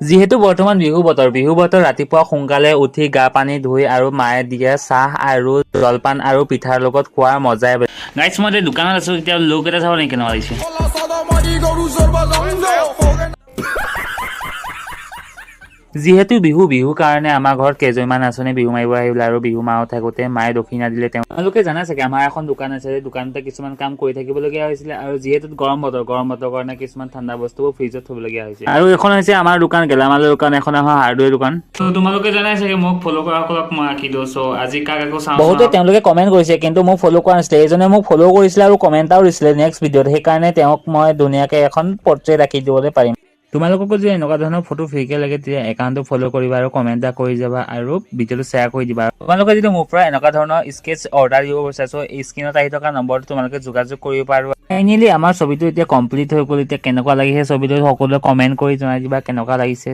যিহেতু বৰ্তমান বিহু বতৰ, বিহু বতৰ, ৰাতিপুৱা সোনকালে উঠি গা পানী ধুই আৰু মায়ে দিয়া চাহ আৰু জলপান আৰু পিঠাৰ লগত খোৱাৰ মজাই বেলেগ। গাইছ, মই এতিয়া দোকানত আছো। এতিয়া লোক এটা চাব নেকি, কেনেকুৱা লাগিছে? যিহেতু বিহু, বিহুৰ কাৰণে আমাৰ ঘৰত কেইজনমান নাচনী বিহু মাৰিব আহিলে আৰু বিহু মাৰি থাকোঁতে মায়ে দক্ষিণা দিলে। তেওঁলোকে জানে চাগে, আমাৰ এখন দোকান আছে। দোকানতে কিছুমান কাম কৰি থাকিবলগীয়া হৈছিলে আৰু যিহেতু গৰম বতৰ, গৰম বতৰৰ কাৰণে কিছুমান ঠাণ্ডা বস্তুবোৰ ফ্ৰিজত থ'বলগীয়া হৈছে। আৰু এইখন হৈছে আমাৰ দোকান, গেলামালৰ দোকান। এখন এখন হাৰ্ডৱেৰ দোকান। তোমালোকে জানাই চাগে, মোক ফ'ল' কৰাসকলক মই ৰাখি দিওঁ। চ' আজি কাক আকৌ চাওঁ। বহুতে তেওঁলোকে কমেণ্ট কৰিছে, কিন্তু মোক ফ'ল' কৰা নাছিলে। এইজনে মোক ফ'ল' কৰিছিলে আৰু কমেণ্ট এটাও দিছিলে নেক্সট ভিডিঅ'ত। সেইকাৰণে তেওঁক মই ধুনীয়াকৈ এখন পৰ্ট্ৰেট ৰাখি দিবলৈ পাৰিম। তোমালোককো যদি এনেকুৱা ধৰণৰ ফটো ফ্ৰীকে লাগে, তেতিয়া একাউণ্টটো ফ'ল' কৰিবা আৰু কমেণ্ট এটা কৰি যাবা আৰু ভিডিঅ'টো শ্বেয়াৰ কৰি দিবা। তোমালোকে যদি মোৰ পৰা এনেকুৱা ধৰণৰ স্কেচ অৰ্ডাৰ দিব বিচাৰিছা, এই স্ক্ৰীণত আহি থকা নম্বৰটো তোমালোকে যোগাযোগ কৰিব পাৰিবা। ফাইনেলি আমাৰ ছবিটো এতিয়া কমপ্লিট হৈ গ'ল। এতিয়া কেনেকুৱা লাগিছে ছবিটো, সকলোৱে কমেণ্ট কৰি জনাই দিবা কেনেকুৱা লাগিছে।